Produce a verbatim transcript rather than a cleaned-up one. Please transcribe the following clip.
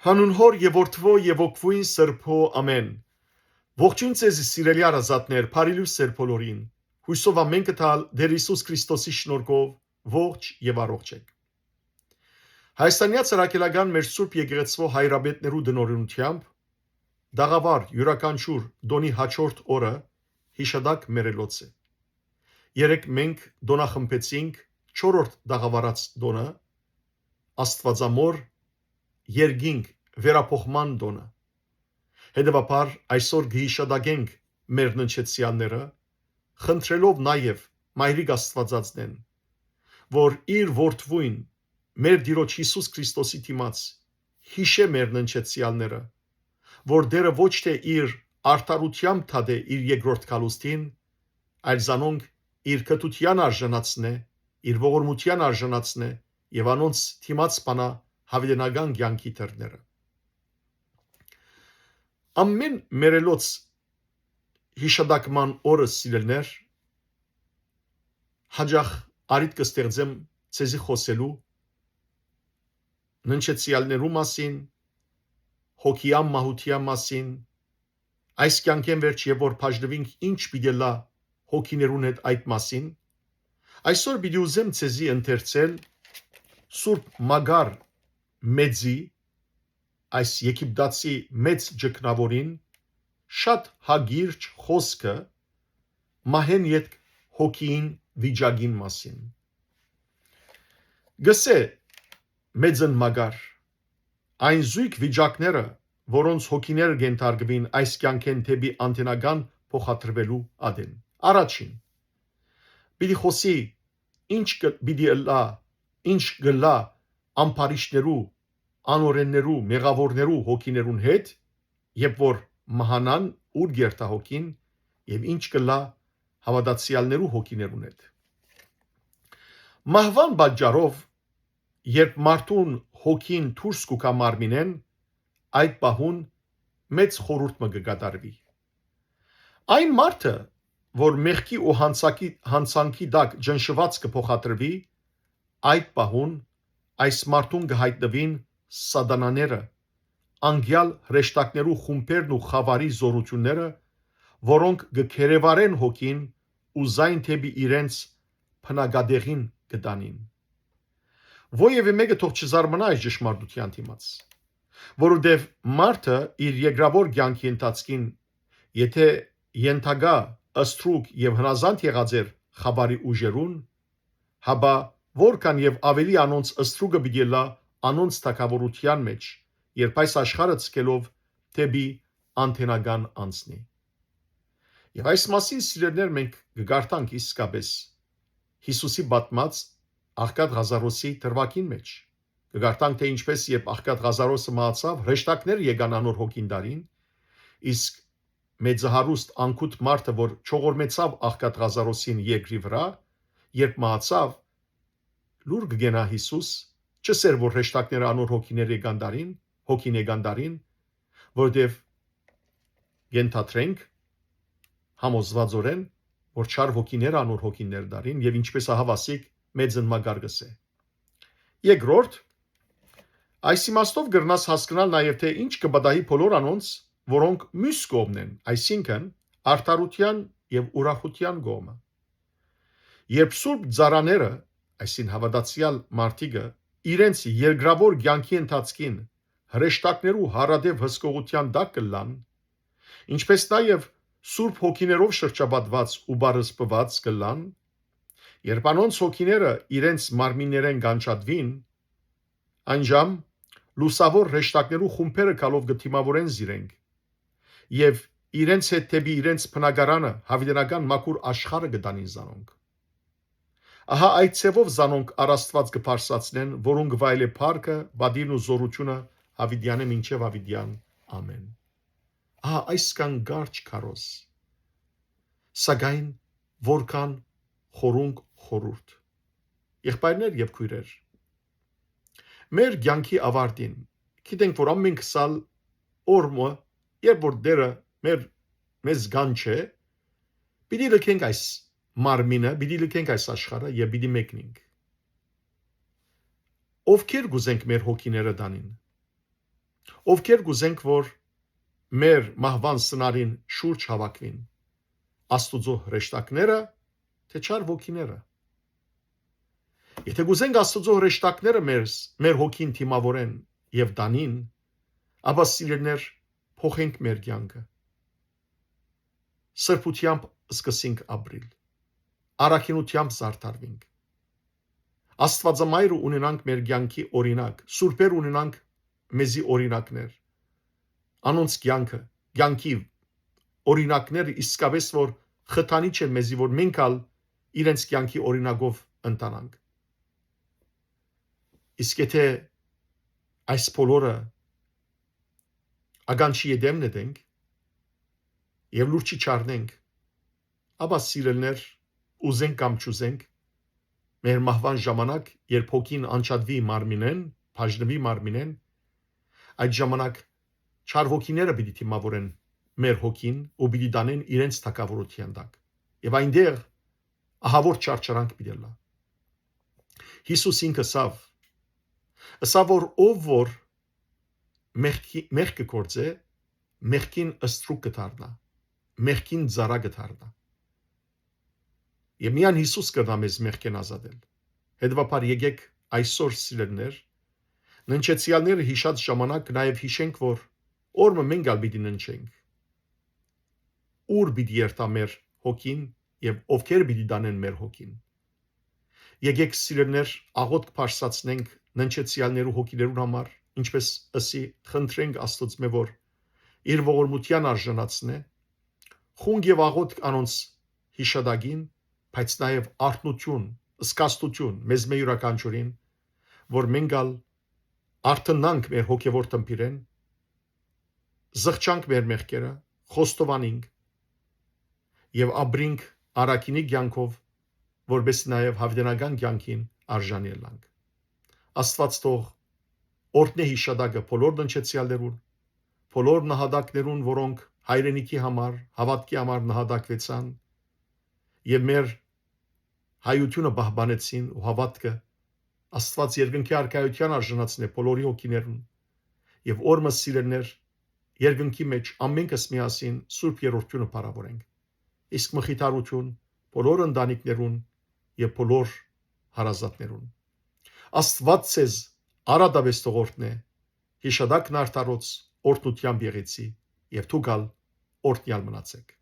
Հանուն Հօր եւ Որդւոյ եւ Ոգւոյն Սրբոյ, ամէն։ Ողջոյն ձեզի, սիրելի հարազատներ, բարի լոյս ձեր բոլորին։ Յոյսով ամէնքը տալ Տէր Յիսուս Քրիստոսի շնորհքով ողջ եւ առողջ եք։ Հայաստանեայ Առաքելական մեր Սուրբ Եկեղեցւոյ հայրապետներու տնօրինութեամբ տաղաւար յուրաքանչիւր տօնի հաջորդ օրը յիշատակ մեռելոց է։ Երեկ մենք տօնախմբեցինք չորրորդ տաղաւարած տօնը, Աստուածամոր երկինք վերափոխման տօնը։ Հետեւաբար այսօր կը յիշատակենք մեր ննջեցեալները, խնդրելով նաեւ Մայրիկ Աստուածածնէն, որ իր Որդւոյն, մեր Տիրոջ Յիսուս Քրիստոսի դիմաց, յիշէ մեր ննջեցեալները, որ Տէրը ոչ թէ իր արդարութեամբ դատէ իր երկրորդ գալուստին, այլ զանոնք իր կտութեան արժանացնէ, իր ողորմութեան արժանացնէ եւ անոնց դիմաց բանայ յաւիտենական կեանքի դռները։ Ամէն մեռելոց յիշատակման օրը, սիրելիներ, յաճախ առիթ կը ստեղծեմ ձեզի խօսելու ննջեցեալներու մասին, հոգեան մահութեան մասին, այս կեանքէն վերջ եւ որ բաժնուինք, ինչ պիտի ըլլայ հոգիներուն հետ այդ մասին։ Այսօր պիտի ուզեմ ձեզի ընթերցել Սուրբ Մակար Մեծի, այս եգիպտացի մեծ ճգնաւորին, շատ հակիրճ խօսքը մահէն ետք հոգիին վիճակին մասին։ Գսէ Մեծն Մակար, այն զոյգ վիճակները, որոնց հոգիները կ'ենթարկուին այս կեանքէն դէպի անթենական փոխադրուելու ատեն։ Առաջին, պիտի խօսի ինչ կը, պիտի ըլլայ, ինչ կ'ըլլայ ամբարիշտներու, անօրէններու, մեղաւորներու հոգիներուն հետ, երբ որ մահանան, ուր կ'երթայ հոգին, եւ ինչ կ'ըլլայ հաւատացեալներու հոգիներուն հետ։ Մահուան պատճառով, երբ մարդուն հոգին դուրս կու գայ մարմինէն, այդ պահուն մեծ խորհուրդ մը կը կատարուի։ Այն մարդը, որ մեղքի ու յանցակի-, յանցանքի տակ ճնշուած կը փոխադրուի, այդ պահուն այս մարդուն կը յայտնուին սատանաները, անկեալ հրեշտակներու խումբերն ու խաւարի զօրութիւնները, որոնք կը գերեվարեն հոգին ու զայն դէպի իրենց բնակատեղին կը տանին։ Որեւէ մէկը թող չզարմանայ այս ճշմարտութեան դիմաց, որովհետեւ մարդը իր երկրաւոր կեանքի ընթացքին, եթէ ենթակայ, ստրուկ եւ հնազանդ եղած էր խաւարի ուժերուն, հապա որքան եւ աւելի անոնց ստրուկը պիտի ըլլայ անոնց թագաւորութեան մէջ, երբ այս աշխարհը ձգելով դէպի անթենական անցնի։ Եւ այս մասին, սիրելիներ, մենք կը կարդանք իսկապէս Յիսուսի պատմած աղքատ Ղազարոսի դրուագին մէջ։ Կը կարդանք, թէ ինչպէս երբ աղքատ Ղազարոսը մահացաւ, հրեշտակները եկան անոր հոգին տալին, իսկ մեծահարուստ անկութ մարդը, որ չողորմեցաւ աղքատ Ղազարոսին երկրի վրայ, երբ մահացաւ, լուր կը գնայ Յիսուս, չըսէր, որ հրեշտակները անոր հոգիները եկան տալին, հոգին եկան տալին, որովհետեւ կ'ենթադրենք համոզուածօրէն, որ չար հոգիները անոր հոգիներ տալին, եւ ինչպէս ահաւասիկ Մեծն Մակար կ'ըսէ։ Երկրորդ, այս իմաստով կրնաս հասկնալ նաեւ, թէ ինչ կը պատահի բոլոր անոնց, որոնք միւս կողմն են, այսինքն՝ արդարութեան եւ ուրախութեան կողմը։ Երբ սուրբ ծառաները, այսինքն՝ հաւատացեալ մարդիկը, իրենց երկրաւոր կեանքի ընթացքին հրեշտակներու յարատեւ հսկողութեան տակ կ'ըլլան, ինչպէս նաեւ սուրբ հոգիներով շրջապատուած ու պարսպուած կ'ըլլան, երբ անոնց հոգիները իրենց մարմիններէն կ'անջատուին, այն ժամ լուսաւոր հրեշտակներու խումբերը գալով կը դիմաւորեն զիրենք եւ իրենց հետ դէպի իրենց բնակարանը, յաւիտենական մաքուր աշխարհը կը տանին զանոնք։ Ահա այդ ձևով զանոնք առ Աստուած կը բարձրացնեն, որուն կը վայելէ փառքը, պատիվն ու զօրութիւնը յաւիտեանը մինչեւ յաւիտեան։ Ամէն։ Ահա այսքան կարճ քարոզ, սակայն որքան խորունկ խորհուրդ։ Եղբայրներ եւ քոյրեր, մեր կեանքի աւարտին, գիտենք, որ ամէնքս ալ օր մը, երբ որ Տէրը մեր, մեզ կանչէ, պիտի լքենք այս մարմինը, պիտի լքենք այս աշխարհը եւ պիտի մեկնենք։ Ովքեր կ'ուզենք մեր հոգիները տանին։ Ովքեր կ'ուզենք որ մեր մահուան սնարին շուրջ հաւաքուին, Աստուծոյ հրեշտակները, թէ չար ոգիները։ Եթէ կ'ուզենք Աստուծոյ հրեշտակները մեր, մեր հոգին դիմաւորեն եւ տանին, ապա սիրելիներ, փոխենք մեր կեանքը։ Սրբութեամբ սկսենք ապրիլ, առաքինութեամբ զարդարուինք։ Աստուածամայրը ունենանք մեր կեանքի օրինակ, սուրբեր ունենանք մեզի օրինակներ, անոնց կեանքը, կեանքի օրինակները իսկապէս որ խթանիչ են մեզի, որ մենք ալ իրենց կեանքի օրինակով ընթանանք։ Իսկ եթէ այս բոլորը ականջի ետեմ նետենք եւ լուրջ չի չառնենք, ապա սիրելիներ, ուզենք կամ չուզենք, մեր մահուան ժամանակ, երբ հոգին անջատուի մարմինէն, բաժնուի մարմինէն, այդ ժամանակ չար ոգիները պիտի դիմաւորեն մեր հոգին ու պիտի տանեն իրենց թագաւորութեան տակ։ Եւ այնտեղ ահաւոր չարչարանք պիտի ըլլայ։ Յիսուս ինք ըսաւ, ըսաւ որ ով որ մեղքի, մեղքը գործէ, մեղքին ստրուկ կը դառնայ, մեղքին ծառայ կը դառնայ։ Եւ միայն Յիսուս կրնայ մեզ մեղքէն ազատել։ Հետեւաբար եկեք այսօր, սիրելիներ, ննջեցեալները յիշած ժամանակ նաեւ յիշենք որ օրը մենք ալ պիտի ննջենք։ Ո՞ւր պիտի երթայ մեր հոգին եւ ովքեր պիտի տանեն մեր հոգին։ Եկեք, սիրելիներ, աղօթք բարձրացնենք ննջեցեալներու հոգիներուն համար, ինչպէս ըսի, խնդրենք Աստուծմէ որ իր ողորմութեան արժանացնէ, խունկ եւ աղօթք անոնց յիշատակին, բայց նաեւ արթնութիւն, զգաստութիւն մեզմէ իւրաքանչիւրին, որ մենք ալ արթնանանք մեր հոգեվոր թմբիրէն, զղջանք մեր մեղքերը, խոստովանինք եւ ապրինք առաքինի կեանքով, որպէս նաեւ յաւիտենական կեանքին արժանի ըլլանք։ Աստուած թող օրհնէ յիշատակը բոլոր ննջեցեալներուն, բոլոր նահատակներուն, որոնք հայրենիքի համար, հաւատքի համար նահատակուեցան եւ մեր հայութիւնը պահպանեցին ու հաւատքը։ Աստուած երկնքի արքայութեան արժանացնէ բոլորի հոգիներուն եւ օրը, սիրելիներ, երկնքի մէջ ամենքս միասին Սուրբ Երրորդիւնը փառաւորենք։ Իսկ մխիթարութիւն բոլոր ընտանիքներուն եւ բոլոր հարազատներուն։ Աստուած ձեզ արատապէս թող օրհնէ, յիշատակն արդարոց օրհնութեամբ եղեցի եւ դուք ալ օրհնեալ մնացէք։